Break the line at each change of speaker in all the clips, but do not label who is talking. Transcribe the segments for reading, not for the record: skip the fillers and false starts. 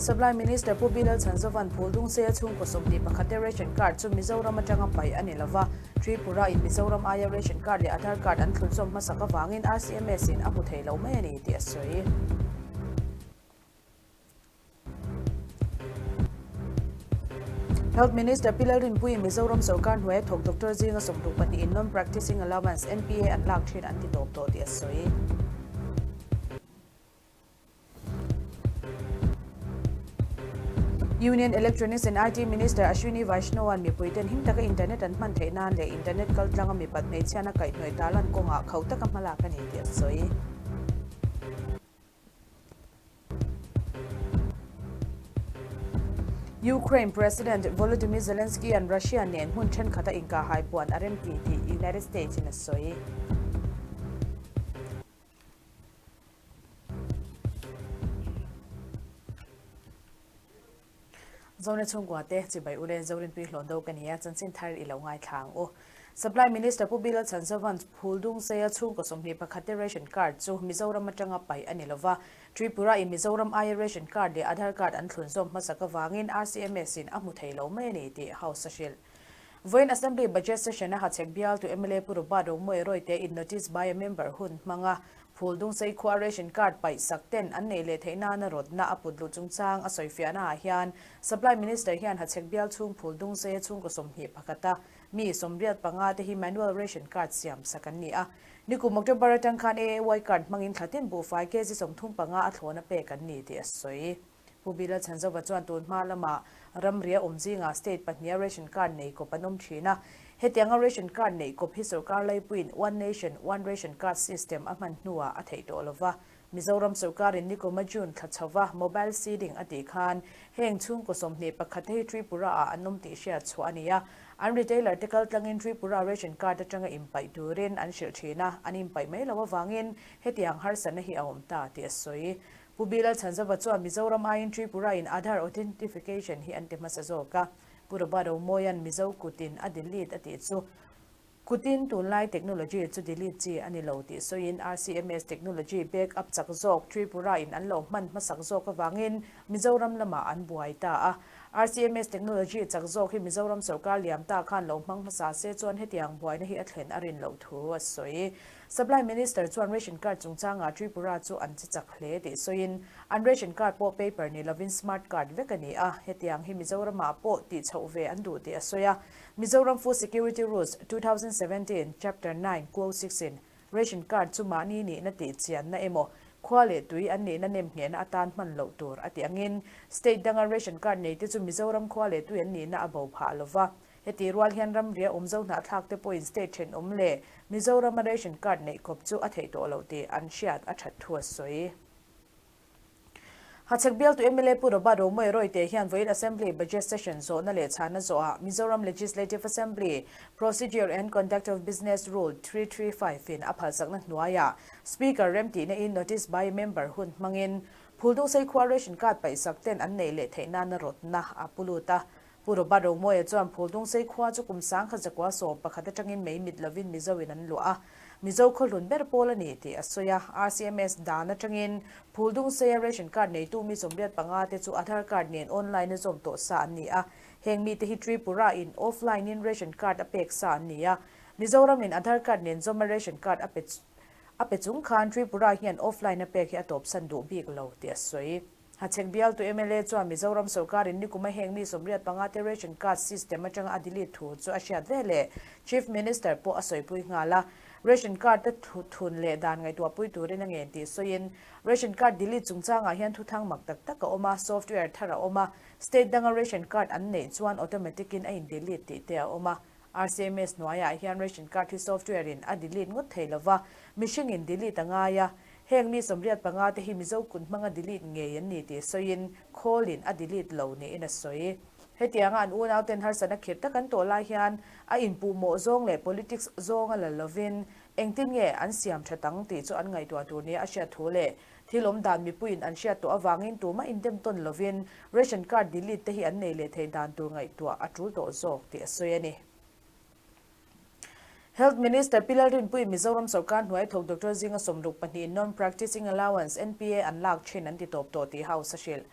Supply Minister Pu Bilal Chhanzovan Phuldungsei-a chhungkaw 21 te ration card chu Mizoram atanga paih a ni lova, Tripura in Mizoram aia ration card leh Aadhaar card an thlunzawm hmasak avangin RCMS in a hmu thei lo mai a ni tih a sawi. Health Minister Pi Lalrinpuiin Mizoram sorkar hnuaia thawk doctor zinga 62 in Non-Practicing Allowance, NPA, an lak thin an ti tawp tawh tih a sawi. Union Electronics and IT Minister Ashwini Vaishnaw-a'n mipuiten him taka internet an hman theih nan leh internet kaltlanga mipat hmeichhiana kaihhnawih tarlan kawngah khauh taka hmalak a ni tih a sawi. Ukraine President Volodymyr Zelensky-a'n Russia nen hmun thenkhat a inkahhai puan a remti tih United States-in a sawi. Zone chhungkua te chibai ule Zorinpui hlawn do ka nia chanchin thar i lo ngaithla ang u. Supply Minister Pu Bilal Chhanzovan Phuldungseia chhungkaw 21 te ration card chu Mizoram atanga paih a ni lova, Tripura in Mizoram aia ration card leh Aadhaar card an thlunzawm hmasak avangin RCMS in a hmu thei lo mai a ni tih House a hrilh. Vawiin Assembly Budget Session a hachhek bialtu mla Pu Rupa Rongmawia Rawite in Notice by a Member hun hmanga Phuldungsei khua ration card paih sak ten an neih leh theih nana rawtna a put luh chungchang a sawifiahna ah hian Supply Minister hian hachhek bial chhung Phuldungsei a chhungkaw 21 a mi 85 te hi manual ration card siam sak an ni a. Nikum October atang khan AAY card hmangin thlatin buhfai kg 35 a thlawna pek an ni tih a sawi. Pu Bilal Chhanzova chuan tun hma lama ramria awm zingah state pahniha ration card nei kawp an awm thin a. Hetianga ration card neih kawp hi sorkar laipuiin One Nation, One Ration Card system a hman hnuah a theih tawh lova. Mizoram sorkarin nikuma June thla chhova mobile seeding a tih khan heng chhungkaw 21 te hi Tripura-ah an awm tih hriat chhuah a ni a. An retailer te kaltlangin Tripura ration card atanga inpaih turin an hrilh thin a, an inpaih mai loh avangin hetiang harsatna hi a awm ta tih a sawi. Pu Bilal Chhanzova chuan Mizoram aiin Tripura in Aadhaar authentification hi an ti hmasa zawk a. Pu Robert Omoia'n Mizo kutin a delete a tih chu kutin tunlai technology chu delete chi a ni lo tih sawiin RCMS technology back up chak zawk Tripura in an lo hman hmasak zawk avangin Mizoram lamah an buai ta a. RCMS technology chak zawk hi Mizoram sorkar liam ta khan lo hmang hmasa se chuan hetiang buaina hi a thlen a rin loh thu a sawi. Supply Minister chuan ration card chungchangah Tripura chu an che chak hle tih sawiin, an ration card pawh paper ni lovin smart card vek a ni a, hetiang hi Mizoramah pawh tih chhoh ve an duh tih a sawi a. Mizoram Food Security Rules, 2017, Chapter 9, Quo 6 in ration card chu mahni nihna tih chianna emaw, khua leh tui an nihna nemnghehna atan hman loh tur a tih angin state danga ration card neite chu Mizoram khua leh tui an nihna a bo phah lova. Heti rual hian ramria awm zo hnahthlak te pawhin state thenawm leh Mizorama ration card neih kawp chu a theih tawh loh tih an hriat a that thu a sawi. Hachhek bialtu mla Pu Robert Romawia Rawite hian vawiin Assembly Budget Session zawhna leh chhana zawhah Mizoram Legislative Assembly Procedure and Conduct of Business Rule 335 in a phalsakna hnuaiah Speaker remtihna in Notice by Member hun hmangin Phuldungsei khua ration card paihsak ten an neih leh theih nana rawtna a pu lut a. Pu Robert Romawia chuan Phuldungsei khua chu kum 1911 atangin mei mit lovin Mizo in an luah a, Mizo khaw hlun ber pawl a ni tih a sawi a. RCMS dan atangin Phuldungseia ration card neitu mi 85 te chu Aadhaar card nen online a zawm tawh sa an ni a. Heng mite hi Tripura in offline in ration card a pek sa an ni a. Mizoram in Aadhaar card nen zawma ration card a pe a pe chung khan Tripura hian offline a pek hi a tawpsan duh bik lo tih a sawi. Hachhek bialtu mla chuan Mizoram sorkarin nikuma heng mi 85 te ration card system atanga a delete thu chu a hriat ve leh Chief Minister pawh a sawipui nghal a. Ration card te thun leh dan ngaihtuahpui turin a ngen tih sawiin ration card delete chungchangah hian thuthang mak tak tak a awm a, software thar a awm a, state danga ration card an neih chuan automatic in a in delete tih te a awm a. RCMS hnuaiah hian ration card hi software in a delete ngawt thei lova, mihring in delete a ngai a. Heng mi 85 te hi Mizo kut hmanga delete ngei an ni tih sawiin khawlin a delete lo niin a sawi. Hetianga an unauten harsatna khirh tak an tawh lai hian a inpuhmawh zawng leh politics zawnga la lovin engtin nge an siam tha tang tih chu an ngaihtuah tur nia a hriat thu leh thil awm dan mipuiin an hriat tawh avangin tumah indem tawn lovin ration card delete te hi an nei leh thei dan tur ngaihtuah a tul tawh zawk tih a sawi a ni. Health Minister Pi Lalrinpuii Mizoram sorkar hnuai thawk Doctor zinga 62 Non-Practicing Allowance, NPA, an lak thin an ti tawp tawh tih House a hrilh.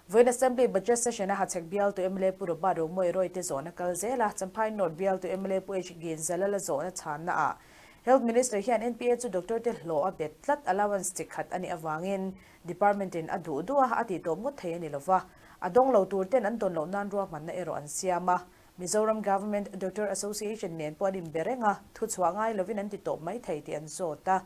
Vawiin Assembly Budget Session a Hachhek bialtu mla Pu Robert Romawia Royte zawhna kal zel a, Champhai North bialtu mla Pu H Ginzalala zawhna chhanna ah Health Minister hian NPA chu doctor te hlawh a bet tlat allowance chi khat a nih avangin Department in a duh duh a, a tih tawp ngawt thei a ni lova, a dawng lo tur ten an dawn loh nan ruahmanna erawh an siam a. Mizoram Government Doctor Association nen pawh an inbe reng a, thuchhuah ngai lovin an ti tawp mai thei tih an zawt a.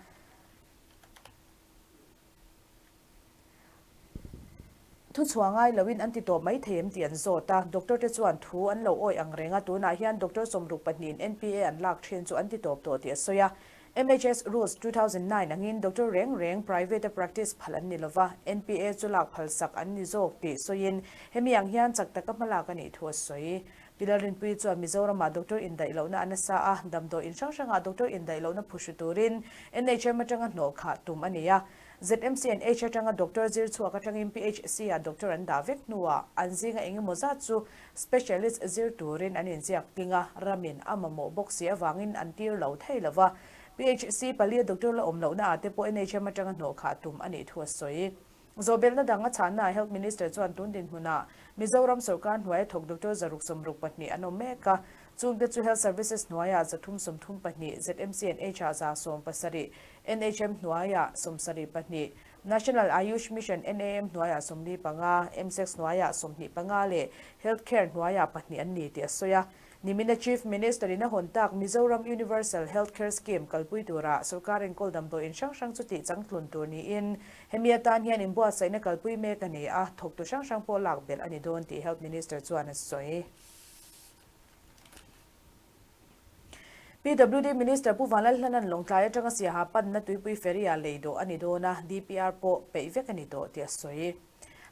Thuchhuah ngai loin an ti tawp mai thei em tih an zawt a, doctor te chuan thu an lo awih ang reng a, tunah hian doctor sawmruk pahnihin NPA an lak thin chu an ti tawp tawh tih a sawi a. MHS Rules 2009 angin doctor reng reng private a practice phal an ni lova, NPA chu lak phal sak an ni zawk tih sawiin hemi ang hian chak taka hmalak a nih thu a sawi. Pi Lalrinpuii chuan Mizoramah doctor indaih lohna a nasa a, damdawi in hrang hrangah doctor indaih lohna phuhru turin NHM atanga hnawh khah tum a ni a. ZMCNH atanga doctor zir chhuak atangin PHC-ah doctor an dah vek hnuah an zinga eng emaw zat chu specialist zir turin an inziak tling a, ramin a mamawh bawk si avangin an tir lo thei lo va. PHC palia doctor la awm lohna ah te pawh NHM atanga hnawh khah tum a nih thu a sawi. Zawhbelhna dang a chhannaah Health Minister chuan tun dinhmunah Mizoram sorkar hnuaia thawk doctor 662 an awm mek a, chungte chu Health Services hnuaiah 332, ZMCNH-ah 170, NHM hnuaiah 72, National Ayush Mission, NAM, hnuaiah 45, MSEX hnuaiah 25 leh Health Care hnuaiah pahnih an ni tih a sawi a. Nimina Chief Minister in a hawn tak Mizoram Universal Health Care Scheme kalpui tura sorkar enkawl damdawiin hrang hrang chu tih changtlun tur niin hemi atan hian inbuatsaihna kalpui mek a ni a, thawktu hrang hrang pawh lak belh a ni dawn tih Health Minister chuan a sawi. PWD Minister Pu Vanlalhlana'n Lawngtlai atanga Siaha panna tuipui ferry-ah lei dawh a ni dawn a, DPR pawh peih vek a ni tawh tih a sawi.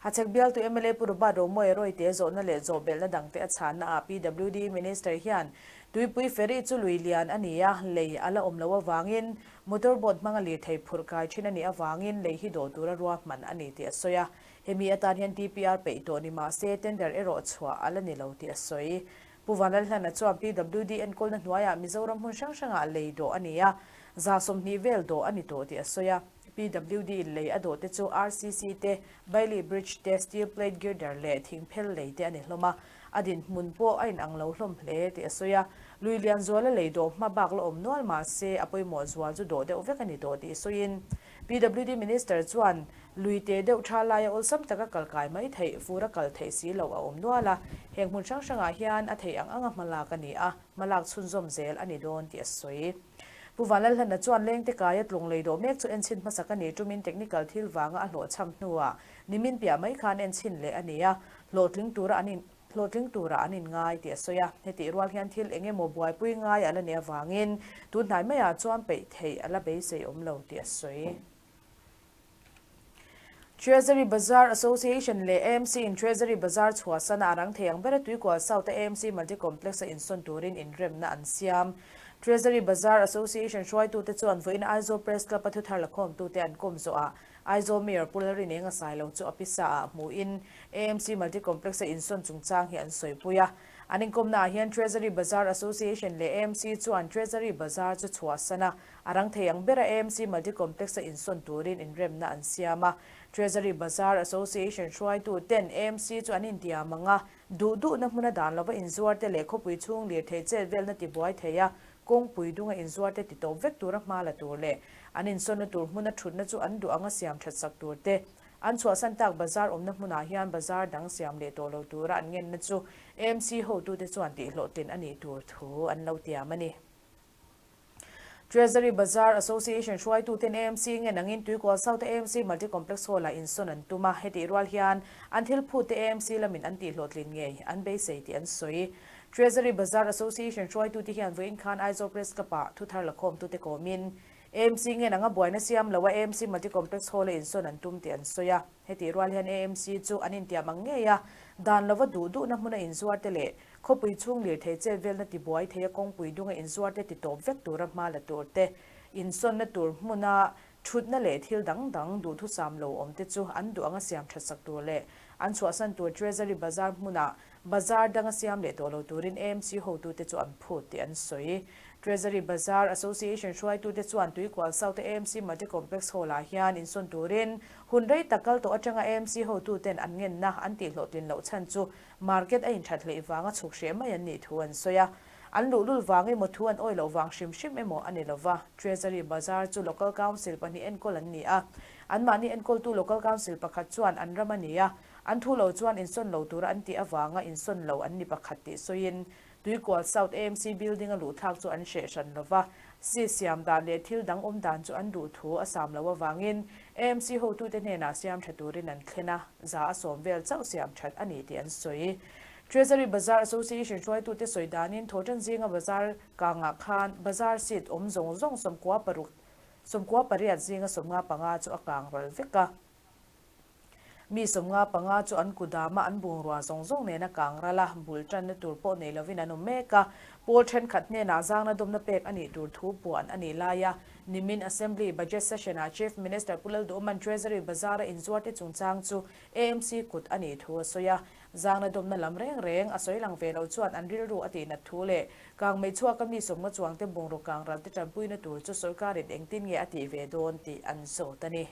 Hachhek bialtu mla Pu Robert Romawia Royte zawhna leh zawhbelhna dangte a chhanna ah PWD Minister hian tuipui ferry chu lui lian a ni a, lei a la awm loh avangin motor boat hmanga lirthei phurh kai thin a nih avangin lei hi dawh tura ruahman a ni tih a sawi a. Hemi atan hian DPR peih tawh ni mah se tender erawh chhuah a la ni lo tih a sawi. Pu Vanlalhlana chuan PWD enkawlna hnuaiah Mizoram hmun hrang hrangah lei dawh a ni a, 120 vel dawh a ni tawh tih a sawi a. PWD in lei a dawh te chu RCC te, Bailey Bridge te, Steel Plate Girder leh thingphel lei te a ni hlawm a. A dinhmun pawh a inang lo hlawm hle tih a sawi a. Lui Lianzuala lei dawh hma bak la awm nual mah se a pawimawh zual chu dawh deuh vek a ni tawh tih sawiin PWD Minister chuan Lui te deuh tha laia awlsam taka kal kai mai theih, fur a kal theih si loh a awm nual a, heng hmun hrang hrangah hian a theih ang anga hmalak a ni a, hmalak chhunzawm zel a ni dawn tih a sawi. Pu Vanlalhlana chuan lengte kaia tlung lei dawh mek chu enchhin hmasak a nih tumin technical thil vanga a hlawhchham hnuah nimin piah mai khan enchhin leh a ni a, hlawhtling tura an in hlawhtling tura an inngai tih a sawi a, hetih rual hian thil eng emaw buaipui ngai a la nih avangin tun hnai maiah chuan peih theih a la beisei awm lo tih a sawi. Treasury Bazar Association leh AMC in Treasury Bazar chhuahsana a rang thei ang bera Tuikual South-a AMC Multi Complex-a insawn turin inremna an siam. Treasury Bazar Association hruaitute chuan vawiin Aizawl Press Club-a thuthar lakhawmtute an kawm zawhah Aizawl Mayor Pu Lalrinenga Sailo chu a pisa-ah hmuhin AMC Multi Complex-a insawn chungchang hi an sawipui a. An inkawmnaah hian Treasury Bazar Association leh AMC chuan Treasury Bazar chu chhuahsan a, A rang thei ang bera AMC Multi Complex-a insawn turin inremna an siam a. Treasury Bazar Association hruaitu ten AMC chu an intiam ang a, duh duhna hmuna dan lova inzuarte leh khawpui chhung lirthei chet velna tibuai thei a, kawngpui dunga inzuarte titawp vek tura hma la tur leh an insawnna tur hmuna thutna chu an duh anga siam that sak tur te an chhuahsan tak bazar awmna hmunah hian bazar dang siam leh tawh lo tura an ngenna chu AMC hotute chuan tihhlawhtlin a nih tur thu an lo tiam a ni. Treasury Bazar Association hruaituten AMC ngen angin Tuikual South AMC Multi Complex Hall-ah insawn an tum a, hetih rual hian an thil phute AMC lamin an tihhlawhtlin ngei an beisei tih an sawi. Treasury Bazar Association hruaitute hian vawiin khan Aizawl Press Club-ah thuthar lakhawmtute kawmin AMC ngen anga buaina siam loa AMC Multi Complex Hall-a insawn an tum tih an sawi a. Hetih rual hian AMC chu an intiam ang ngei a, dan lova duh duhna hmuna inzuarte leh khawpui chhung lirthei chet velna tibuai theia kawngpui dunga inzuarte titawp vek tura hma la tur te, insawnna tur hmuna thutna leh thil dang dang duhthusam lo awm te chu an duh anga siam that sak tur leh an chhuahsan tur Treasury Bazar hmuna Bazar danga siam leh tawh lo turin AMC hotute chu an phut tih an sawi. Treasury Bazar Association hruaitute chuan Tuikual South AMC Multi Complex Hall-ah hian insawn turin Hun rei tak kal tawh atanga AMC hotuten an ngenna an tihhlawhtlin loh chhan chu market a inthat hleih vanga chhuk hreh mai an nih thu an sawi a. An luhlul vang emaw thu an awi loh vang hrim hrim emaw a ni lova. Treasury Bazar chu Local Council pahnih enkawl an ni a. Anmahni enkawltu Local Council pakhat chuan an ram a ni a, an thu lo chuan insawn lo tura an tih avanga insawn lo an ni pakhat tih sawiin Tuikual South AMC building a luhthlak chu an hreh hran lo va, si siam dan leh thil dang awm dan chu an duh thu a sam loh avangin AMC hotute hnenah siam tha turin an thlen a, za a sawm vel chauh siam that a ni tih an sawi. Treasury Bazar Association hruaitute sawi danin Thawhtan zinga bazar kangah khan bazar seat awm zawng zawng 96 98 zinga 55 chu a kang ral vek a. Mi 55 chu an kudama an bungrua zawng zawng nena kang ral a, bul tanna tur pawh nei lovin an awm mek a. Pawl thenkhat hnenah zangna dawmna pek a nih tur thu puan a nih lai a, nimin Assembly Budget Session-ah Chief Minister Pu Lalduhman Treasury Bazar-a inzuarte chungchang chu AMC kut a nih thu a sawi a. Zangna dawmna lam reng reng a sawi lang ve lo chuan an rilru a tihnat thu leh kangmei chhuaka mi 50 chuangte bungraw kang ralte tanpuina tur chu sorkarin engtin nge a tih ve dawn tih an zawt a ni.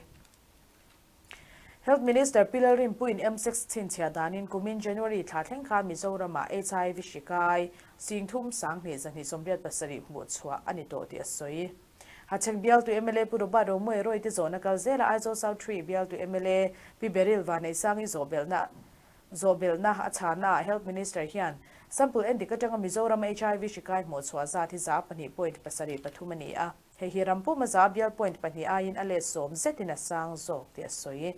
Health Minister Pi Lalrinpuiin M6 chhinchhiah danin kumin January thla thleng khan Mizoramah HIV hri kai 32 287 hmuh chhuah a ni tawh tih a sawi. Hachhek bialtu mla Pu Robert Romawia Roy te zawhna kal zela Aizawl South Three bialtu mla Pi Beryl Vanneihsangi zawhbelhna zawhbelhna a chhana ah Health Minister hian sample endik atanga Mizoram HIV hri kai hmuh chhuah zat hi 2.73 a ni a. Hei hi ram puma za bial point pahnih aiin a let sawm zetin a sang zawk tih a sawi.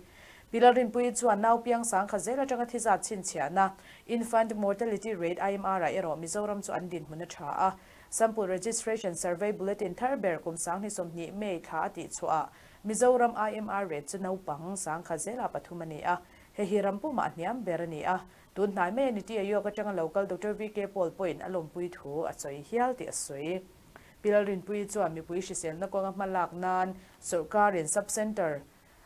Pi Lalrinpuii chuan nau piang sang kha zel atanga thi zat chhinchhiahna, Infant Mortality Rate, IMR, ah erawh Mizoram chu an dinhmun a tha a. Sample Registration Survey Bulletin thar ber kum 2020 May thla a tihchhuah ah Mizoram IMR rate chu naupang sang kha zelah pathum a ni a. Hei hi ram pumah a hniam ber a ni a. Tun hnai mai a ni tih a York atanga local Doctor VK Paul pawhin a lawmpui thu a sawi hial tih a sawi. Pi Lalrinpuii chuan mipui hriselna kawnga hma lak nan sawrkarin sub-centre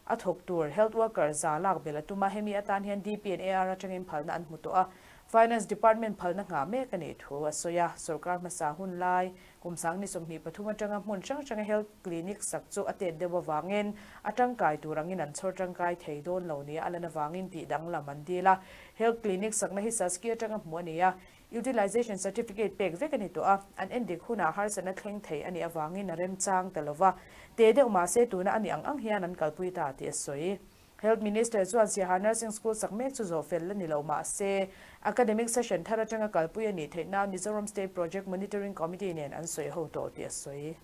a thawk tur health worker za lak belh a tum a, hemi atan hian DP and AR atangin phalna an hmu tawh a, Finance Department phalna nghah mek a nih thu a sawi a. Sawrkar hmasa hun lai kum 2023 atanga hmun hrang hranga health clinic sak chu a tet deuh avangin a tangkai tur angin an chhawr tangkai thei dawn lo nia a lan avangin tih danglam an dil a. Health clinic sakna hi Saski atanga hmuh a ni a, Utilization Certificate pek vek a ni tawh a, an endik hunah harsatna thleng thei a nih avangin a remchang ta lova, te deuh mahse tuna a nih ang ang hian an kalpui ta tih a sawi. Health Minister chuan Siaha Nursing School sak mek chu zawh fel la ni lo mahse, academic session thar atanga kalpui a nih theih nan Mizoram State Project Monitoring Committee nen an sawi ho tawh tih a sawi.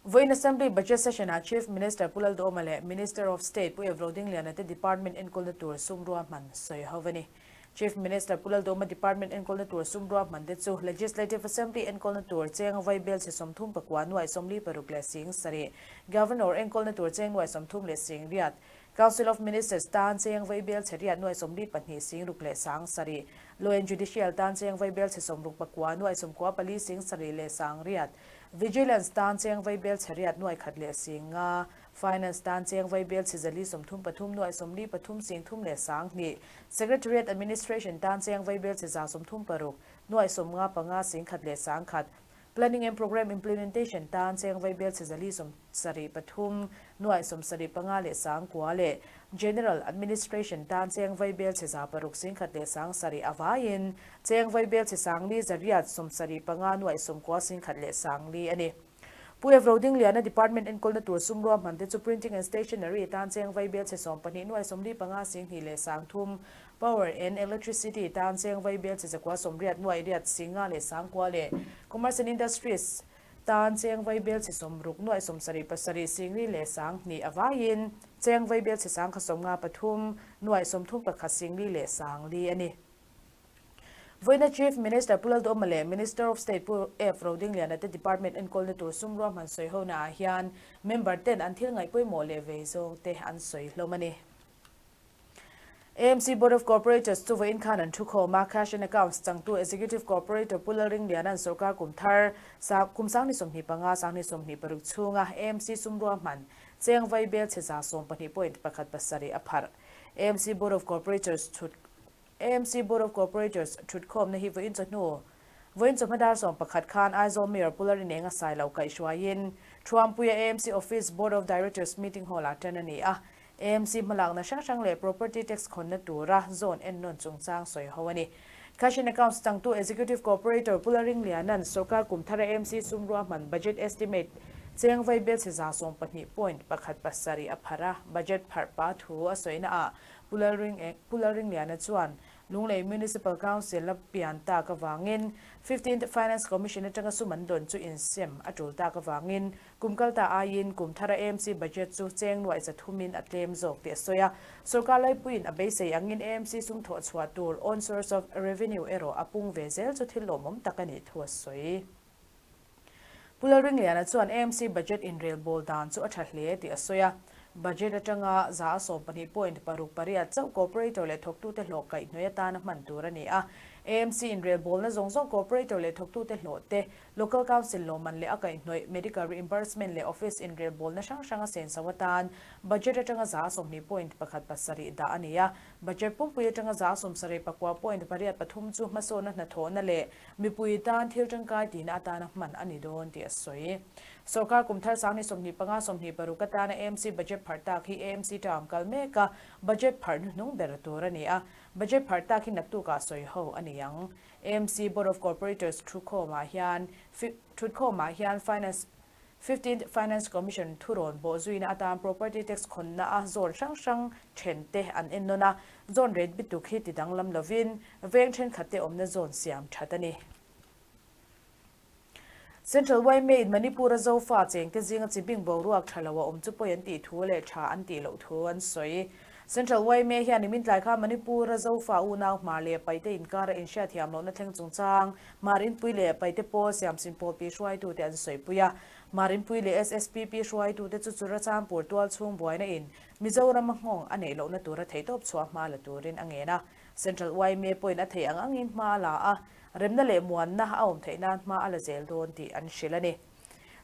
Vawiin Assembly Budget Session-ah Chief Minister Pu Lalduhoma leh Minister of State Pu Evro Dingliana te Department enkawlna tur sum ruahman sawi ho a ni. Chief Minister Pu Lalduhoma Department enkawlna tur sum ruahman te chu Legislative Assembly enkawlna tur cheng vaibel chhe 39 nuai 46 leh sing sarih, Governor enkawlna tur cheng nuai 30 leh sing riat, Council of Ministers tan cheng vaibel chhe riat nuai 42 sing ruk leh sang sarih, Law and Judicial tan cheng vaibel chhe 69 nuai 94 sing sarih leh sang riat, Vigilance tan cheng vaibel chhe riat nuai khat leh sing nga, Finance tan cheng vaibel chhe 433 nuai 43 sing thum leh sang hnih, Secretariat Administration tan cheng vaibel chhe 136 nuai 55 sing khat leh sang khat, Planning and Programme Implementation tan cheng vaibel chhe 473 nuai 75 leh sang kua leh General Administration tan cheng vaibel chhe 600 sing khat leh sang sarih avaiin cheng vaibel chhe 475 nuai 90 sing khat leh sang li a ni. Pu Evro Dingliana Department enkawlna tur sum ruahman te chu Printing and Stationery tan cheng vaibel chhe 12 nuai 45 sing hnih leh sang thum, Power and Electricity tan cheng vaibel chhe 980 nuai riat sing nga leh sang kua leh Commerce and Industries tan cheng vaibel chhe 60 nuai 77 sing li leh sang hnih avaiin cheng vaibel chhe 153 nuai 31 sing li leh sang li a ni. Vawiina Chief Minister Pu Lalduhoma leh Minister of State Pu F Rodingliana te Department enkawlna tur sum ruahman sawi hona ah hian member ten an thil ngaih pawimawh leh vei zawng te an sawi hlawm a ni. AMC Board of Corporators chu vawiin khan an thu khawm a, Cash and Accounts changtu Executive Corporator Pu Lalringliana'n sorkar kum thar kum 2025, 2026 chhunga AMC sum ruahman cheng vai bel chhe 12.17 a pharh. AMC Board of Corporators chhut AMC Board of Corporators thutkhawmna hi vawiin chawhnu vawiin chawhma dar 11 khan Aizawl Mayor Pu Larinenga Sailo kaihhruaiin. Thuampuia AMC Office Board of Directors Meeting Hall-ah tan a ni a. AMC hmalakna hrang hrang leh Property Tax khawnna tura zone ennawn chungchang sawi ho a ni. Cash and Accounts changtu Executive Cooperator Pu Laringliana'n sorkar kum thara AMC sum ruahman Budget Estimate cheng vai belchhe 12.17 a pharh a, Budget pharh pa thu a sawina ah Pu Lalringliana chuan Lunglei Municipal Council a pian tak avangin Fifteenth Finance Commission atanga sum an dawn chu insem a tul tak avangin kum kal ta aiin kum thara AMC budget chu cheng nuaih zathumin a tlem zawk tih a sawi a. Sorkar laipuiin a beisei angin AMC sum thawh chhuah tur own source of revenue erawh a pung ve zel chu thil lawmawm tak a nih thu a sawi. Pu Lalringliana chuan AMC budget inrelbawl dan chu a tha hle tih a sawi a. Budget atanga 12.68 chauh cooperator leh thawktute hlawh kaihhnawih atana hman tur a ni a. AMC inrelbawlna zawng zawng cooperator leh thawktute hlawh te, Local Council lawmman leh a kaihhnawih medical reimbursement leh office inrelbawlna hrang hranga senso atan budget atanga 20.17 dah a ni a. Budget pumpui atanga 79.83 chu hmasawnna hnathawhna leh Mipui tan thil tangkai tihna atana hman a ni dawn tih a sawi. Sorkar kum thar sang ni 25 26 atana AMC budget pharh tak hi AMC term kal mek a, budget pharh hnuhnung ber tur a ni a. Budget pharh tak hi naktukah sawi ho a ni ang. AMC Board of Corporators thukhawmah hian thutkhawmah hian Finance Fifteenth Finance Commission thurawn bawh zuina atan property tax khawnna a zone hrang hrang then te an ennawn a, zone rate bituk hi ti danglam lovin veng thenkhat te awmna zone siam that a ni. Central yma in Manipur a Zofa chengte zinga chibing boruak tha lo a awm chu pawi an tih thu leh tha an tih loh thu an sawi. Central yma hian nimin tlai kha Manipur a Zofa unau Hmar leh Paite inkara inhriatthiam lohna thleng chungchang Marinpui leh Paite pawl Siamsin Pawlpi hruaitute an sawipui a. Marinpui leh SSPP hruaitute chu Churachandpur tualchhung buaina in Mizoram a nghawng a neih lohna tura theihtawp chhuah hma la turin a ngen a. Central yma pawhin a theih ang angin hma a la a, remna leh muanna a awm theih nan hma a la zel dawn tih an hrilh a ni.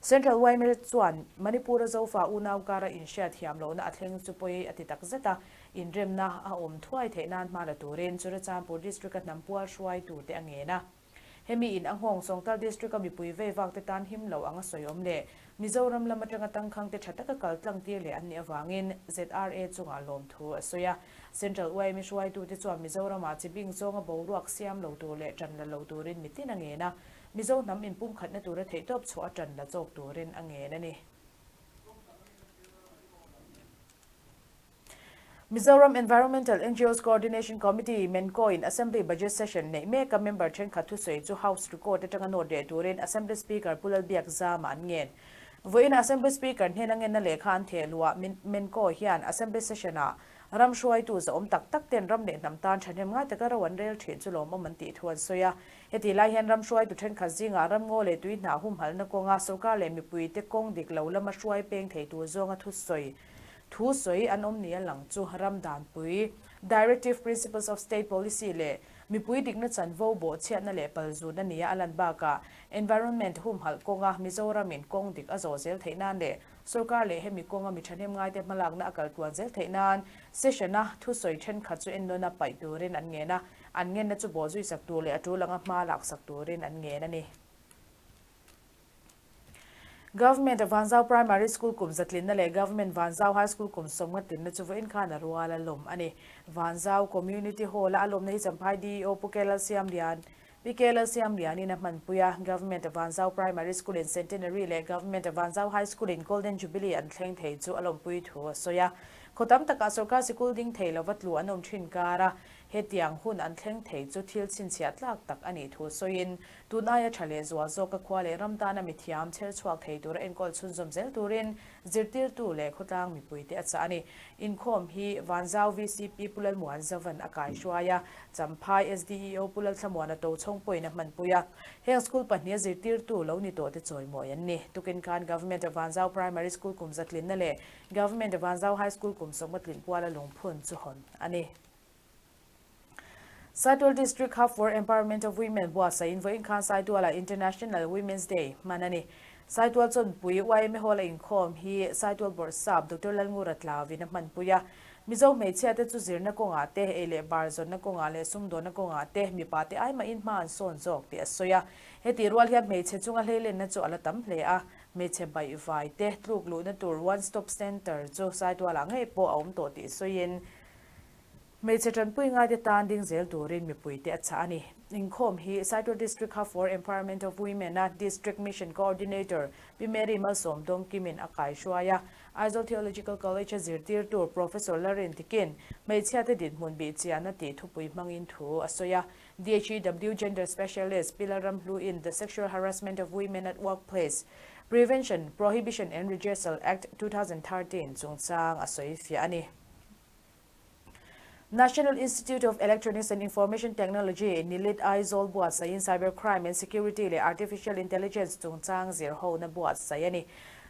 Central yma chuan Manipur-a Zofa unau kara inhriat thiam lohna a thleng chu pawi a ti tak zet a, inremna a awm thuai theih nan hma la turin Churachandpur District-a hnam pual hruaitute a ngen a. Hemi in a nghawng Sawngtal District-a mipui vei vak te tan him lo ang a sawi awm leh Mizoram lam atanga tangkhang te tha taka kal tlang tir leh an nih avangin ZRA chungah lawmthu a sawi a. Central yma hruaitute chuan Mizoramah chibing zawnga boruak siam lo tur leh tan la lo turin mitin a ngen a, Mizo hnam inpumkhatna tura theihtawp chhuah a tan la chawk turin a ngen a ni. Mizoram Environmental NGOs Coordination Committee, MENCO, in Assembly Budget Session neih meka member thenkhat thusawi chu House record atanga note leh turin Assembly Speaker Pu Lalbiakzama an ngen. Vawiin Assembly Speaker hnena ngenna lehkha an theh luah MENCO hian Assembly Session-ah ram hruaitu zahawm tak tak ten ram leh hnam tan thahnem ngai taka ro an rel thin chu lawmawm an tih thu an sawi a. Heti lai hian ram hruaitu thenkhat zingah ramngaw leh tui hnah humhalhna kawnga sorkar leh mipuite kawng dik lo lama hruai peng thei tur zawnga thusawi Thu sawi an awm nia lang chu ram danpui, Directive Principles of State Policy leh mipui dikna chanvo bawhchhiatna leh palzutna nia a lan bakah environment humhalh kawnga Mizoramin kawng dik a zawh zel theih nan leh sorkar leh hemi kawnga mi thahnem ngaite hmalakna a kal tluan zel theih nan session-a thusawi thenkhat chu ennawna paih turin an ngen a, an ngenna chu bawhzui sak tur leh a tul anga hma laksak turin an ngen a ni. Government Vanzau Primary School kum zatlinna leh Government Vanzau High School kum sawmnga tlinna chu vawiin khan a rual a lawm a ni. Vanzau Community Hall-a a lawmna hi Champhai DEO Pu K Lalsiamlian, Pi K Lalsiamlianin a hmanpui a. Government Vanzau Primary School-in Centenary leh Government Vanzau High School-in Golden Jubilee an thleng thei chu a lawmpui thu a sawi a. Khaw tam takah sorkar sikul ding thei lova tlu an awm thin kar a, hetiang hun an thleng thei chu thil chhinchhiah tlak tak a nih thu sawiin Tun aia tha leh zual zawka khua leh ram tana mithiam chher chhuak thei tura enkawl chhunzawm zel turin zirtirtu leh khawtlang mipuite a chah a ni. Inkhawm hi Vanzau vcp Pu Lalmuan Zavan a kaihruai a, Champhai SDEO Pu Lalthlamuana Tochhawng pawhin a hmanpui a. Heng school pahniha zirtirtu lo ni tawhte chawimawi an ni. Tukin khan Government Vanzau Primary School kum zatlinna leh Government Vanzau High School kum sawmnga tlin kuala lungphun chu hawn a ni. Saitual District Hub for Empowerment of Women buatsaih in vawiin khan Saitualah International Women's Day hman a ni. Saitual chawnpui yma Hall a inkhawm hi Saitual Bawrhsap Doctor Lalngura Tlauvin a hmanpui a. Mizo hmeichhia te chu zirna kawngah te, ei leh bar zawnna kawngah leh sumdawnna kawngah te mipa te ai mahin hma an sawn zawk tih a sawi a. Hetih rual hian hmeichhe chunga hleilenna chu a la tam hle a, hmeichhe baihvai te tluk luhna tur One Stop Centre chu Saitualah ngei pawh a awm tawh tih sawiin hmeichhe tanpui ngaite tan ding zel turin mipuite a chah a ni. Inkhawm hi Saitual District Hub for Empowerment of Women-a District Mission Coordinator Pi Mary Malsawm Dawngkimin a kaihruai a. Aizawl Theological College-a zirtirtu Professor Larin Tikin hmeichhiate dinhmun bihchiahna tih thupui hmangin thu a sawi a. DHEW Gender Specialist Pi Lalramhluin The Sexual Harassment of Women at Workplace, Prevention, Prohibition and Redressal Act, 2013 chungchang a sawi fiah a ni. National Institute of Electronics and Information Technology, NILIT, Aizawl buatsaihin Cyber Crime and Security leh Artificial Intelligence chungchang zirhona buatsaih a ni.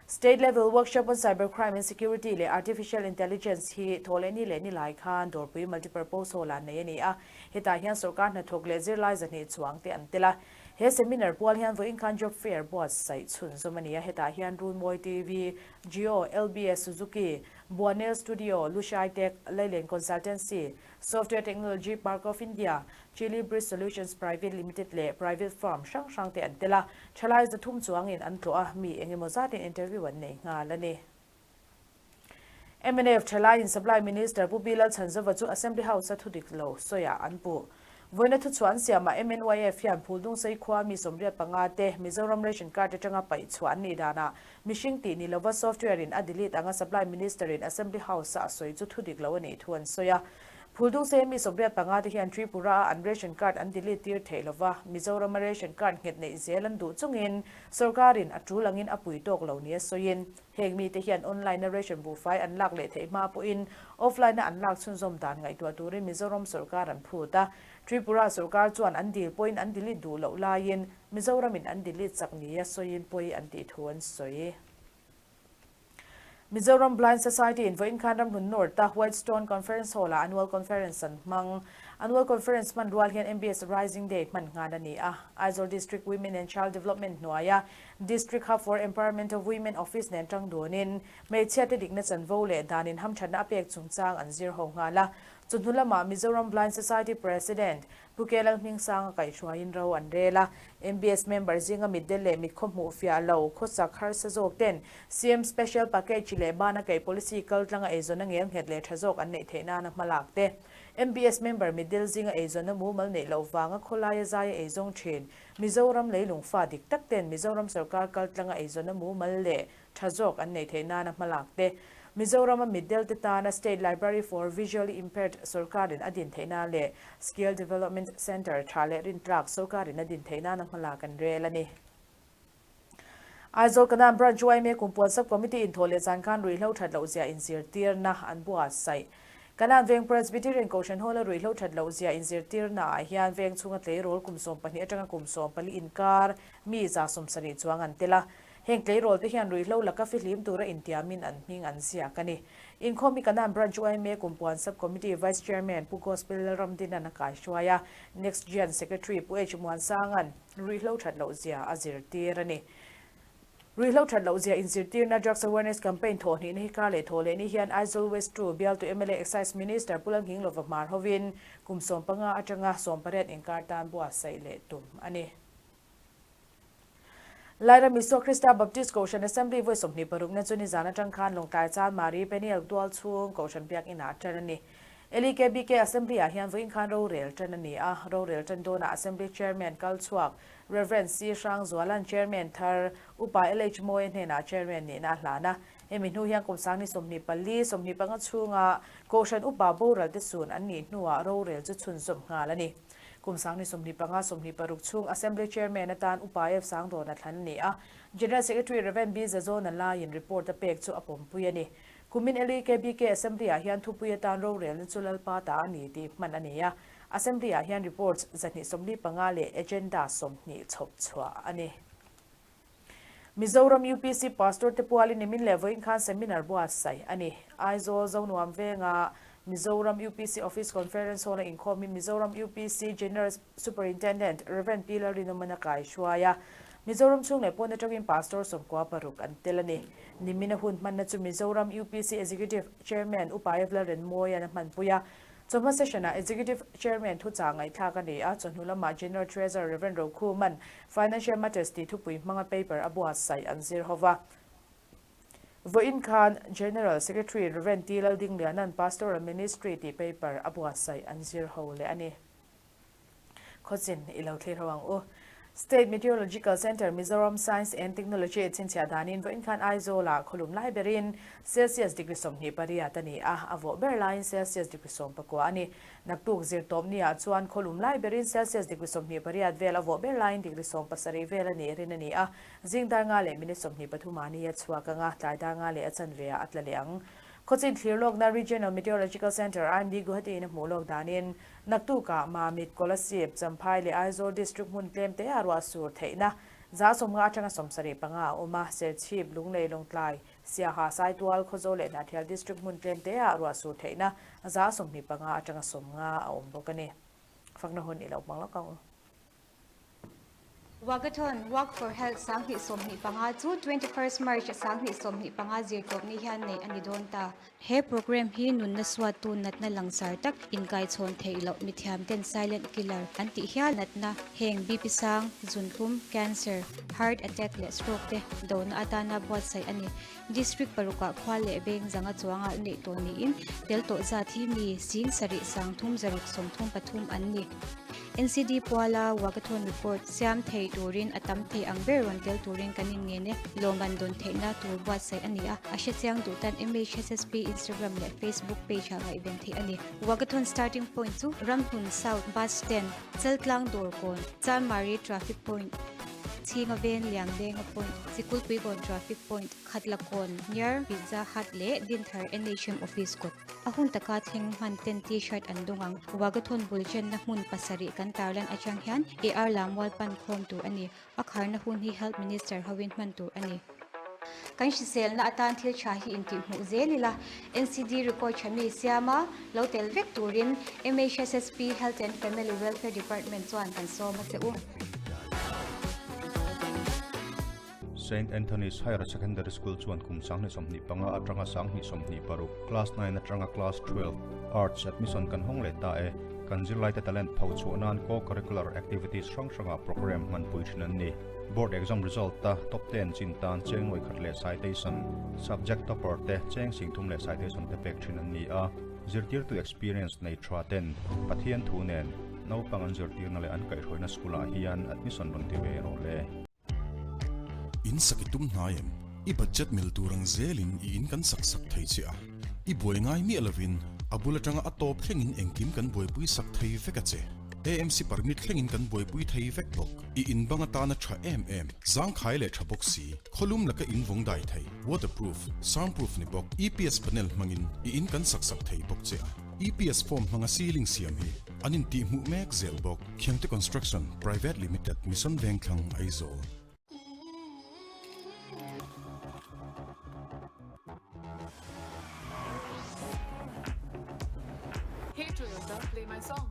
State Level Workshop on Cyber Crime and Security leh Artificial Intelligence hi Thawhlehni leh Nilai khan Dawrpui Multipurpose Hall-ah nei a ni a, hetah hian sorkar hnathawk leh zirlai zahnih chuang te an tel a. He seminar pual hian vawiin khan Job Fair buatsaih chhunzawm a ni a, hetah hian Runmawi TV, Jio, LBS Suzuki, Buanel Studio, Lushai Tech, Lailen Consultancy, Software Technology Park of India, Chili Bridge Solutions Private Limited leh private firm hrang hrang te an tel a, thalai zathum chuangin an tlawh a, mi eng emaw zatin interview an nei nghal a ni. Mnf thalaiin Supply Minister Pu Bilal Chhanzova chu Assembly House-a thudik lo sawiah an puh. Vawiina thuchhuah an siamah MNYF hian Phuldungsei khua mi 85 te Mizoram Ration Card atanga paih chhuah an nih danah mihring tih ni lova software in a delete anga Supply Minister in Assembly House a a sawi chu thudik lo a nih thu an sawi a. Phuldungsei mi 85 te hian Tripura a an ration card an delete tir theih lova Mizoram a ration card nghet neih zel an duh chungin sorkar in a tul angin a pui tawk lo nia sawiin Heng mite hian online-a ration buhfai an lak leh theih hma pawhin offline-a an lak chhunzawm dan ngaihtuah turin Mizoram sorkar an phut a. Tripura sorkar chuan an dil pawhin an delete duh loh laiin Mizoramin an delete chak nia sawiin pawi an tih thu an sawi. Mizoram Blind Society in vawiin khan Ramhlun North-a White Stone Conference Hall-ah Annual Conference an hmang. Annual Conference hman rual hian MBS Rising Day hman nghal a ni a. Aizawl District Women and Child Development hnuaia District Hub for Empowerment of Women Office nen tang dunin hmeichhiate dikna chanvo leh danin hamthatna a pek chungchang an zir ho nghal a. Chawhnu lamah Mizoram Blind Society President Pu Ke Lalhmingsanga kaihhruaiin ro an rel a. MBS member zinga mitdel leh mitkhaw hmuh fiah lo khawsak harsa zawk ten CM Special Package leh bana kaih policy kaltlanga eizawnna ngel nghet leh tha zawk an neih theih nana hmalak te MBS member mitdel zinga eizawnna mumal neih loh vanga khawlaia zaia eizawng thin Mizoram leilung fa dik tak ten Mizoram sorkar kaltlanga eizawnna mumal leh tha zawk an neih theih nana hmalak te, Mizorama mitdel te tana State Library for Visually Impaired sorkarin a din theih nan leh Skill Development Centre tha leh rintlak sorkarin a din theih nana hmalak an rel a ni. Aizawl Kanan Branch yma Kumpuan Sub Committee inthawh leh zan khan ruihhlo that loh zia inzirtirna an buatsaih. Kanan Veng Presbyterian Kohhran Hall-a ruihhlo that loh zia inzirtirna ah hian veng chhunga tleirawl kum 12 atanga kum 14 inkar mi 70 chuang an tel a. Heng tleirawl te hian ruihhlo laka fihlim tura intiamin an hming an ziak a ni. Inkhawm hi Kanan Branch yma Kumpuan Sub Committee Vice Chairman Pu Gospel Lalramdinan a kaihruai a, Next Gen Secretary Pu H Muansanga'n Ruihhlo that loh zia a zirtir a ni. Ruihhlo that loh zia inzirtirna Drugs Awareness Campaign thawh hnihna hi kar leh thawh leh ni hian Aizawl West 2 bialtu mla Excise Minister Pu Lalnghinglova hmar hovin kum 15 atanga 18 inkar tan buatsaih leh tum a ni. Lairam Isua Krista Baptist Kohhran Assembly vawi 26 na chu nizan atang khan Lawngtlai Chanmari Peniel tual chhung Kohhran Biakinah tan a ni. LEKBK Assembly-ah hian vawiin khan rorel tan a ni a, rorel tan dawnah Assembly Chairman kal chhuak Rev. C. Hrangzuala'n Chairman thar Upa LH Mawia hnenah Chairman nihna a hlan a. Hemi hnu hian kum sangni 24, 25 chhunga Kohhran Upa boral te sun an nih hnuah rorel chu chhunzawm nghal a ni. Kum sangni 25, 26 chhung Assembly Chairman atan Upa F. Sangdawna thlan a ni a, General Secretary Rev. B. Zazawna laiin report a pek chu a pawmpui a ni. Kumin LEKBK Assembly-ah hian thupui atan rorelna chu Lalpa ta a ni tih hman a ni a, Assembly-ah hian reports 245 leh agenda 20 chhawp chhuah a ni. Mizoram UPC Pastor te pualin nimin leh vawiin khan seminar buatsaih a ni. Aizawl Zonuam venga Mizoram UPC Office Conference Hall-a inkhawmin Mizoram UPC General Superintendent Rev. P. Lalrinawmana kaihruai a. Mizoram chhung leh pawn atangin Pastor 96 an tel a ni. Nimina hun hmanna chu Mizoram UPC Executive Chairman Upa Evla Renmawia'n a hmanpui a. Chawhma session-ah Executive Chairman thuchah ngaihthlak a ni a, chawhnu lamah General Treasurer Rev. Rokhuma'n Financial Matters tih thupui hmanga paper a buatsaih an zir ho va. Vawiin khan General Secretary Rev. T. Laldingliana'n Pastoral Ministry tih paper a buatsaih an zir ho leh a ni. Khawchin i lo thlir ho ang u. State Meteorological Centre Mizoram Science and Technology a chhinchhiah danin vawiin khan Aizawl-ah khawlum lai berin Celsius degree 28 a ni a, a vawh ber laiin Celsius degree 19 a ni. Naktuk zirtawp niah chuan khawlum lai berin Celsius degree 28 vel a vawh ber laiin degree 17 vel a nih rin a ni a, zing dar nga leh minute 23 ah ni a chhuak ang a, tlai dar nga leh a chanve ah a tla leh ang. Khawchin thlir lawkna Regional Meteorological Centre, IMD, Guwahati in a hmuh lawk danin Naktukah Mamit, Kolasib, Champhai leh Aizawl District hmun tlem te ah ruah sur theihna 50 atanga 75 a awm a, Serchhip, Lunglei, Lawngtlai, Siaha, Saitual, Khawzawl leh Hnahthial District hmun tlem te ah ruah sur theihna 25 atanga 50 a awm bawk a ni. Fakna hun i lo hmang lawk ang u.
Walkathon, Walk for Health 2025 chu 21st March 2025 zirtawp ni hian neih a ni dawn ta. He program hi nunna suattu natna langsar tak inkaichhawn theih loh mithiam ten silent killer an tih hial natna heng BP sang, zunthlum, cancer, heart attack leh stroke te dona atana buatsaih a ni. District parukah khua leh veng zanga chuangah neih tawh niin tel tawh zat hi mi 7633 an ni. NCD Puala Walkathon report siam thei turin a tam thei ang ber rawn tel turin kan inngen e. Lawmman dawn theihna tur buatsaih a ni a, a hrechiang duh tan MHSSP Instagram leh Facebook page ah ngaihven theih a ni. Walkathon starting point chu Ramhlun South Bus Stand, Chaltlang Dawrkawn, Chanmari Traffic Point, Chhinga Veng Lianglenga Point, Sikulpuikawn Traffic Point, Khatlakawn Near Pizza Hut leh Dinthar NHM Office kawt. A hun taka thleng hman ten T-shirt an dawng ang. Wagathon bul chenna hmun pasarih kan tarlan atang hian AR Lamual pan khawm tur a ni. A kharna hun hi Health Minister hoin hman tur a ni. Kan hriselna atan thil tha hi intihhmuh zel ila, NCD record tha mi siama lo tel vek turin MHSSP Health and Family Welfare Department chuan kan sawm a che u.
Saint Anthony's Higher Secondary School chuan kum 2025 atanga 2026, Class 9 atanga Class 12, Arts admission kan hawng leh ta e. Kan zirlaite talent pho chhuah nan co-curricular activities hrang hrangah programme hmanpui thin an ni. Board exam result ta top ten chin tan cheng nuai khat leh citation, subject topper te cheng sing thum leh citation te pek thin an ni a. Zirtirtu experience nei tha ten Pathian thu nen naupang an zirtirna leh an kaihhruaina school ah hian admission rawn ti ve rawh le.
In sak i tum hnai em? I budget mil tur ang zelin i in kan sak sak thei che a. I buai ngai miah lovin a bul atanga a tawp thlengin engkim kan buaipui sak thei vek a che. AMC permit thlengin kan buaipui thei vek bawk. I in bang atana tha em em, zangkhai leh tha bawk si, khawlum laka in vawng dai thei, waterproof, soundproof ni bawk, EPS panel hmangin i in kan sak sak thei bawk che a. EPS form hmanga ceiling siam hi an intihhmuh mek zel bawk. Khiangte Construction Private Limited, Mission Vengthlang, Aizawl.
Hey Toyota, play my song.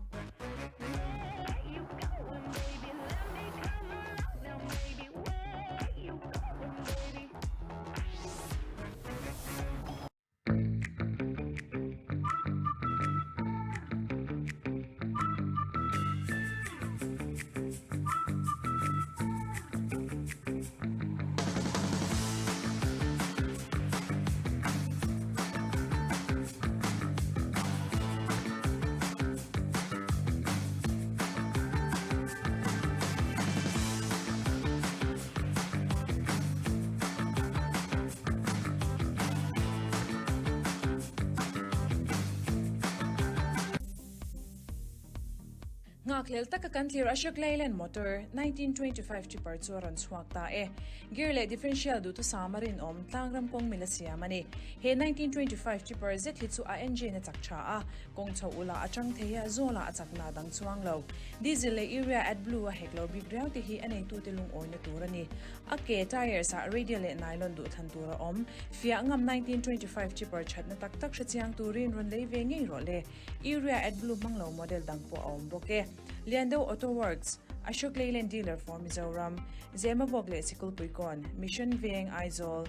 Nghakhlel taka kan tlir Ashok Leyland motor 1925 tipper chu a rawn chhuak ta e. Gear leh differential duhthusam a rinawm tlangram kawng mila siam a ni. He 1925 tipper zet hi chu a engine a chak tha a, kawng chho ula a chang thei a, zawlah a chakna dang chuang lo. Diesel leh urea AdBlue a hek lo bik riau te hi a neitute lungawina tur a ni. A ke tyres ah radial leh nylon duh than tur a awm. Fiah ngam 1925 chipper thatna tak tak hre chiang turin rawn lei ve ngei rawh le. Urea AdBlue hmang lo model dang pawh a awm bawk e. Lian deuh Auto Works. Ashok Leyland Dealer for Mizoram, Zemabawk leh Sikulpuikawn, Mission Veng, Aizawl.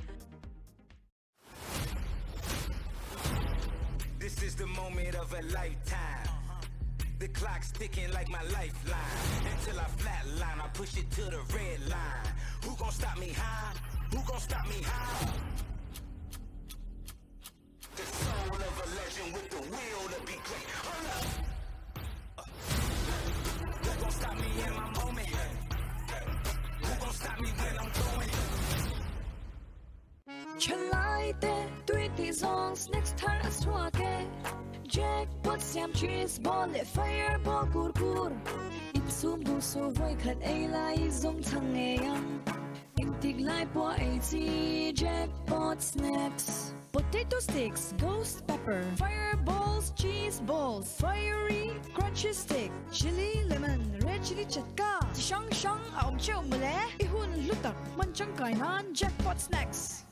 This is the moment of a lifetime The clock's ticking like my lifeline Until I flatline, I push it to the red line Who gon' stop me high? Who gon' stop me high? The soul of a legend with the will to be great Hold up Who gon' stop me in my moment? Who gon' stop me when I'm going?
Thalaite tui tih zawng snacks thar a chhuak e Jackpot siam cheese ball leh fireball kur kur Insum duh suh vawikhat ei lai i zawng chhang ngei ang Engtik lai pawh a ei chi Jackpot snacks Potato sticks, ghost pepper, fireballs, cheese balls, fiery crunchy stick, chilli lemon, red chilli chatka chi hrang hrang a awm theuh mawle. I hun hlu tak hman tangkai nan Jackpot Snacks.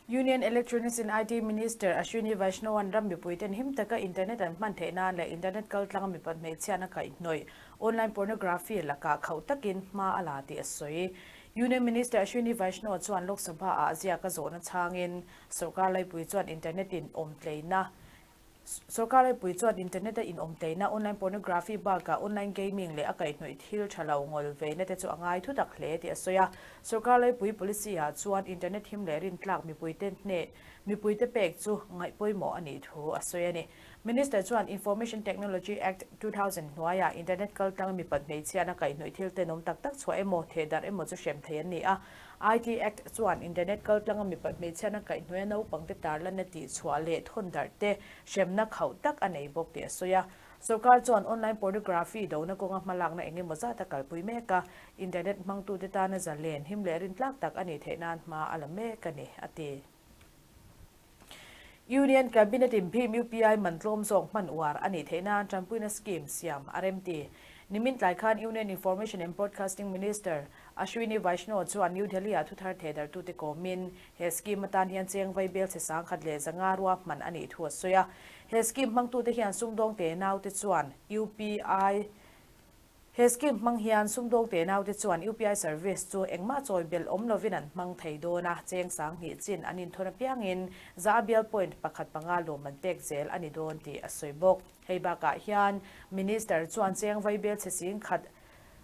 Union Electronics and IT Minister Ashwini Vaishnaw-a'n ram mipuiten him taka internet an hman theih nan leh internet kaltlanga mipat hmeichhiatna kaihhnawih online pornography lakah khauh takin hma a la tih a sawi. Union Minister Ashwini Vaishnaw chuan Lok Sabha-ah a ziak a zawhna chhangin sorkar laipui chuan internet in awmtleina Sorkar laipui chuan internet a inawmtleina online pornography bakah online gaming leh a kaihhnawih thil tha lo ngawl veina te chu a ngai thu tak hle tih a sawi a. Sorkar laipui policy ah chuan internet him leh rintlak mipuite hneh mipuite pek chu ngaih pawimawh a nih thu a sawi a ni. Minister chuan Information Technology Act 2000 hnuaiah internet kaltlang mipat hmeichhiatna kaihhnawih thil tenawm tak tak chhuah emaw thehdarh emaw chu hrem thei an ni a. IT Act chuan internet kaltlanga mipat hmeichhiatna kaihhnuaia naupangte tarlanna tihchhuah leh thawn darh te hremna khauh tak a nei bawk tih a sawi a. Sorkar chuan online pornography dona kawnga hmalakna eng emaw zat a kalpui mek a, internet hmangtute tana zalen, him leh rintlak tak a nih theih nan hma a la mek a ni, a ti. Union Cabinet in Bhim UPI man tlawm zawk hman uar a nih theih nan tanpuina scheme siam a rem ti. Nimin tlai khan Union Information and Broadcasting Minister Ashwini Vaishnaw chuan New Delhi-ah thuthar thehdarhtute kawmin he scheme atan hian cheng vai bel chhe 1100 ruahman a nih thu a sawi a. He scheme hmangtute hian sumdawng te naute chuan UPI He scheme hmang hian sumdawng te naute chuan UPI service chu engmah chawi belh awm lovin an hmang thei dawn a, cheng 2000 chin an inthawn apiangin za a bial point pakhat panga lawm an pek zel a ni dawn tih a sawi bawk. Hei bakah hian Minister chuan cheng vaibel chhe 10,000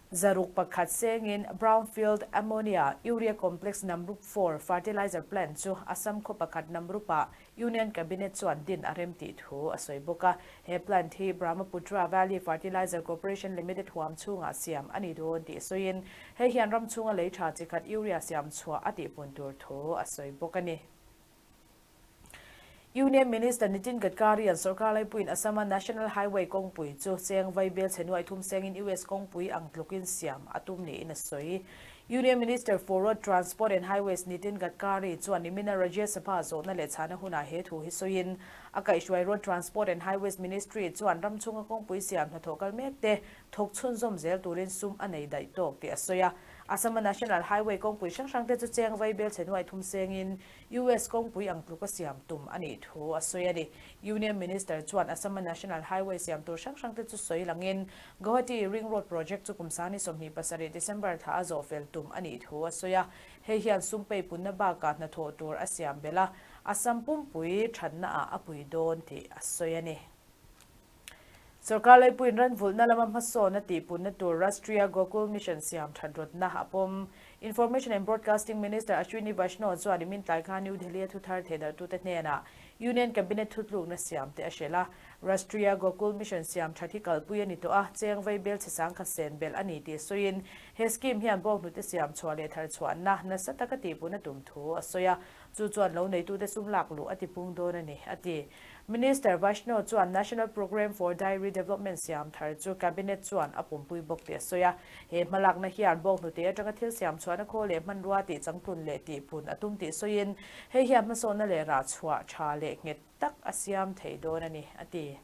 101 sengin Brownfield Ammonia Urea Complex Namrup 4 Fertilizer Plant chu Assam khaw pakhat Namrup-ah Union Cabinet chuan din a rem tih thu a sawi bawk a. He plant hi Brahmaputra Valley Fertilizer Corporation Limited huam chhungah siam a ni dawn tih sawiin hei hian ram chhunga lei tha chi khat urea siam chhuah a tihpun tur thu a sawi bawk a ni. Union Minister Nitin Gadkari-a'n sorkar laipuiin Assam-a National Highway kawngpui chu cheng vaibel chhe nuai thum sengin US kawngpui ang tlukin siam a tum niin a sawi. Union Minister for Road Transport and Highways Nitin Gadkari chuan nimina Rajya Sabha zawhna leh chhana hunah he thu hi sawiin a kaihhruai Road Transport and Highways Ministry chuan ram chhunga kawngpui siam hnathawh kal mek te thawk chhunzawm zel turin sum a nei daih tawk tih a sawi a. Assam-a National Highway kawngpui hrang hrang te chu cheng vaibel chhe nuai thum sengin US kawngpui ang tluka siam tum a nih thu a sawi a ni. Union Minister chuan Assam-a National Highway siam tur hrang hrang te chu sawi langin Guwahati Ring Road Project chu kum 27 December thla a zawh fel tum a nih thu a sawi a. Hei hian sum pei punna bakah hnathawh tur a siam belh a, Assam pumpui thatna ah a pui dawn tih a sawi a ni. Sorkar laipuiin ran vulhna lama hmasawn a tihpunna tur Rashtriya Gokul Mission siam that rawtna a pawm. Information and Broadcasting Minister Ashwini Vaishnaw chuan nimin tlai khan New Delhi-a thuthar thehdarhtute hnenah Union Cabinet thutlukna siam te a hrilh a. Rashtriya Gokul Mission siam that hi kalpui a ni tawh a, cheng vei bel chhe 10,000 sen belh a ni tih sawiin he scheme hian bawnghnute siam chhuah leh thar chhuahna nasa taka tihpunna tum thu a sawi a, chu chuan lo neitute sum lak luh a tipung dawn a ni, a ti. Minister Vaishnaw chuan National Programme for Dairy Development siam thar chu Cabinet chuan a pumpui bawk tih a sawi a. He hmalakna hian bawnghnute atanga thil siam chhuahna khaw leh hmanrua tih changtlun leh tihpun a tum tih sawiin hei hian hmasawnna leh rah chhuah tha leh nghet tak a siam thei dawn a ni, a ti.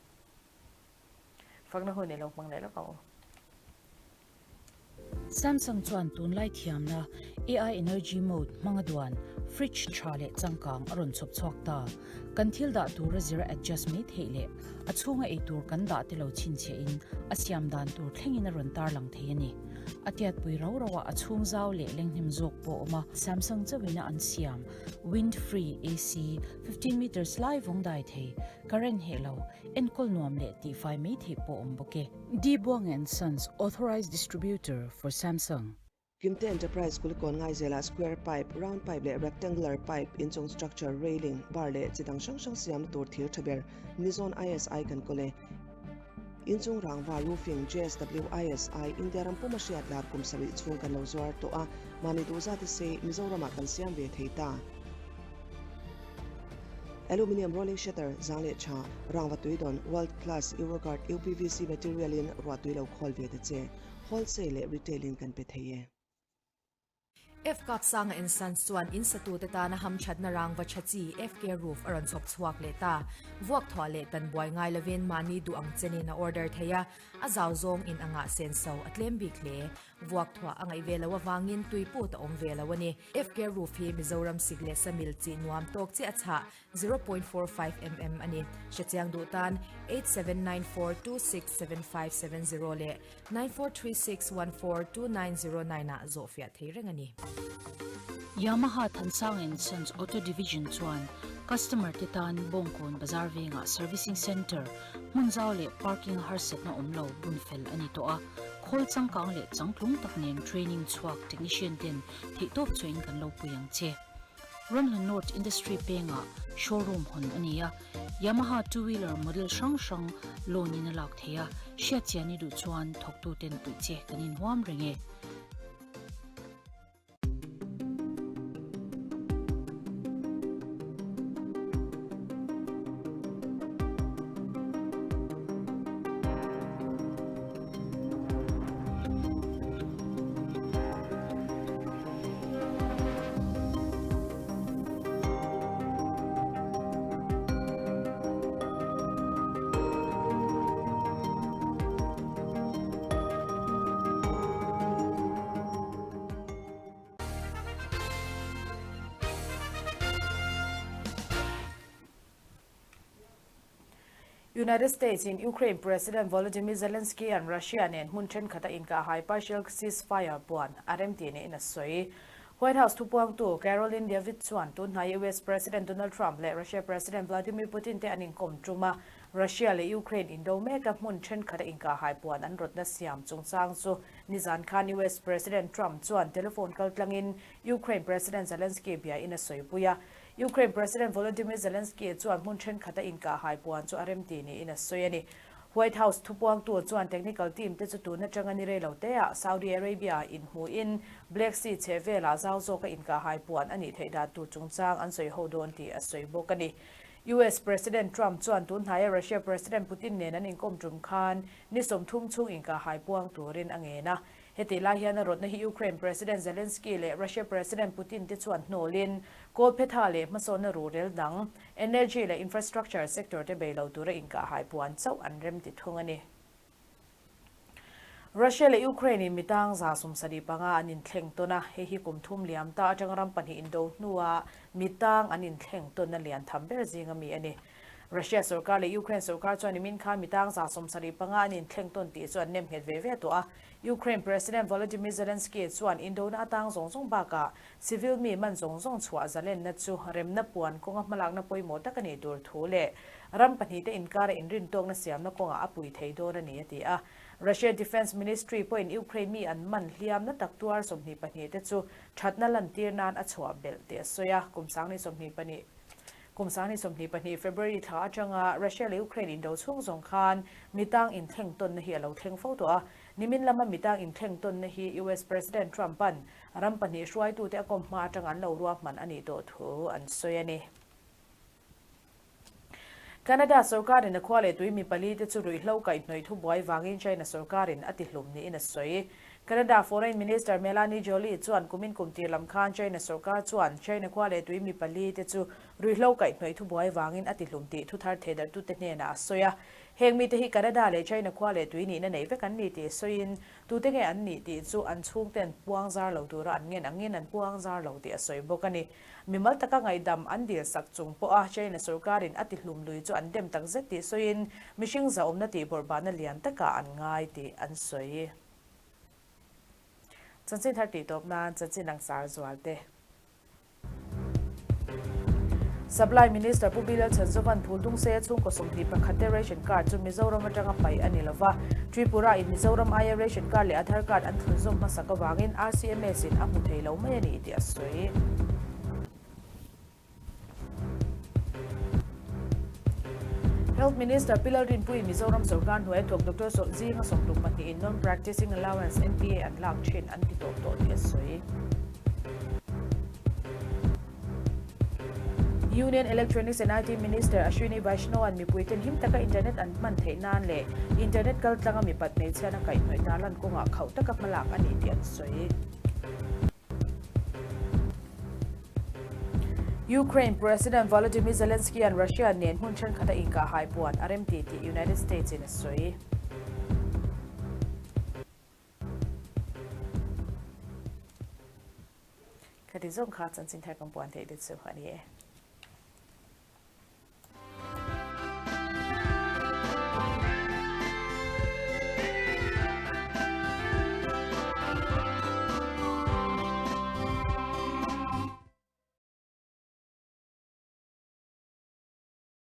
Fakna hun i lo hmang leh lawk ang u.
Samsung chuan tunlai thiamna AI Energy Mode hmanga duan fridge tha leh changkang a rawn chhawp chhuak ta. Kan thil dah tura zira adjust mai theih leh a chhunga ei tur kan dah te lo chhinchhiahin a siam dan tur thlengin a rawn tarlang thei a ni. A tiatpui rau rauah a chhung zau leh lenghnem zawk pawh a awm a. Samsung chauhin a an siam Wind Free AC 15 meters lai vawng dai thei, current heh lo, enkawl nuam leh tihfai mai theih pawh awm bawk e. D Buang and Sons Authorized Distributor for Samsung.
Kimte Enterprise Kulikawn Ngaizelah square pipe, round pipe leh rectangular pipe, inchung structure, railing, bar leh chi dang hrang hrang siamna tur thir tha ber Nizawn ISI kan kawl e. Inchung rangva roofing JSW ISI India ram puma hriat lar kum sarih chhung kan lo zuar tawh a, mahni duhzate sei Mizoramah kan siam ve thei ta. Aluminium rolling shutter, zang leh tha, rangva tui dawn, world class Euroguard UPVC material in ruah tui lo khawl ve ta che, wholesale leh retail in kan pe thei e.
F Kap Sanga and Sons chuan in satute tana hamthatna rangva tha chi FK Roof a rawn chhawp chhuak leh ta. Vuak thuah leh tan buai ngai lovin mahni duh ang chenin a order thei a, a zau zawng in anga senso a tlem bik hle. Vuak thuah a ngaih ve loh avangin tui put a awm ve lo a ni. FK Roof hi Mizoram sik leh samil chi nuam tawk chiah a chhah, 0.45 mm a ni. Hrechiang duh tan 8794267570 leh 9436142909 ah zawhfiah thei reng a ni.
Yamaha Thansang and Sons Auto Division chuan customer te tan Bawngkawn Bazar vengah Servicing Centre, hmun zau leh parking harsatna awm lo bun fel a ni tawh a. Khawl changkang leh changtlung tak nen training chhuak technician ten theihtawp chhuahin kan lo pui ang che. Ramhlun North Industry pengah showroom hawn a ni a, Yamaha two wheeler model hrang hrang loan in a lak thei a, hriatchian i duh chuan thawktuten puih che kan inhuam reng e.
United States in Ukraine President Volodymyr Zelensky an Russia nen hmun thenkhat a inkahhai partial ceasefire puan a remti niin a sawi. White House thupuangtu Karoline Leavitt chuan tunhnai US President Donald Trump leh Russia President Vladimir Putin te an inkawm tum a, Russia leh Ukraine indo meka hmun thenkhat a inkahhai puan an rawtna siam chungchang chu nizan khan US President Trump chuan telephone kaltlangin Ukraine President Zelensky biain a sawipui a. Ukraine President Volodymyr Zelensky chuan hmun thenkhat a inkahhai puan chu a remti niin a sawi a ni. White House thupuangtu chuan technical team te chu tun atanga ni rei lo teah Saudi Arabia inhmuhin Black Sea chhe velah zau zawka inkahhai puan a nih theih dan tur chungchang an sawi ho dawn tih a sawi bawk a ni. US President Trump chuan tun hnaia Russia President Putin nen an inkawm tum khan ni 30 chhung inkahhai puang turin a ngen a. Heti lai hian a rawtna hi Ukraine President Zelensky leh Russia President Putin te chuan hnawlin kawlphetha leh hmasawnna rurel dang, energy leh infrastructure sector te bei lo tura inkahhai puan chauh an rem ti thung a ni. Russia leh Ukraine in mitang 75 an inthleng tawn a, hei hi kum thum liam ta atanga ram pahnih indo hnua mitang an inthleng tawnna lian tham ber zinga mi a ni. Russia sorkar leh Ukraine sorkar chuan nimin khan mitang 75 an inthleng tawn tih chu an nem nghet ve ve tawh a. Ukraine President Volodymyr Zelensky chuan indona atang zawng zawng bakah civil mi man zawng zawng chhuah zalenna chu remna puan kawnga hmalakna pawimawh tak a nih tur thu leh ram pahnihte inkara inrintawkna siamna kawngah a pui thei dawn a ni a ti a. Russia Defence Ministry pawhin Ukraine mi an man hliamna tak tuar 22 te chu thatna lantir nan a chhuah belh tih a sawi a, kum 2022 Kum 2022 February thla atanga Russia leh Ukraine indo chhung zawng khan mitang inthleng tawnna hi a lo thleng fo tawh a. Nimin lama mitang inthleng tawnna hi US President Trump-a'n ram pahnih hruaitute a kawm hma atanga an lo ruahman a nih tawh thu an sawi a ni. Canada sorkarin a khua leh tui mi pali te chu ruihhlo kaihhnawih thubuai vangin China sorkarin a tihlum niin a sawi. Canada Foreign Minister Melanie Joly chuan kumin kum tir lam khan China sorkar chuan China khua leh tui mi pali te chu ruihhlo kaihhnawih thubuai vangin a tihlum tih thuthar theidarhtute hnenah a sawi a. Heng mite hi Canada leh China khua leh tui nihna nei vek an ni tih sawiin tute nge an nih tih chu an chhungten puang zar lo tura an ngen angin an puang zar lo tih a sawi bawk a ni. Mimal taka ngaihdam an dil sak chung pawha China sorkarin a tihlum lui chu an dem tak zet tih sawiin mihring zahawmna tih bawrhbahna lian takah an ngai tih an sawi. Chanchin thar tih tawp nan chanchin ang sar zual te. Supply Minister Pu Bilal Chhanzovan Phuldungseia chhungkaw 21 te ration card chu Mizoram atanga paih a ni lova. Tripura in Mizoram aia ration card leh Aadhaar card an thlunzawm hmasak avangin RCMS in a hmu thei lo mai a ni tih a sawi. Health Minister Pi Lalrinpuiin Mizoram sorkar hnuaia thawk Doctor Sawlhzinga 62 in Non-Practicing Allowance, NPA, an lak thin an ti tawh tawh tih a sawi. Union Electronics and IT Minister Ashwini Vaishnaw-a'n mipuiten him taka internet an hman theih nan leh internet kaltlanga mipat hmeichhian a kaihhnawih tarlan kawngah khauh taka hmalak a ni tih an sawi. Ukraine President Volodymyr Zelensky-a'n Russia nen hmun thenkhat a inkahhai puan a remti tih United States-in a sawi. Khati zawng kha chanchin thar kan puan theih te chu a ni e.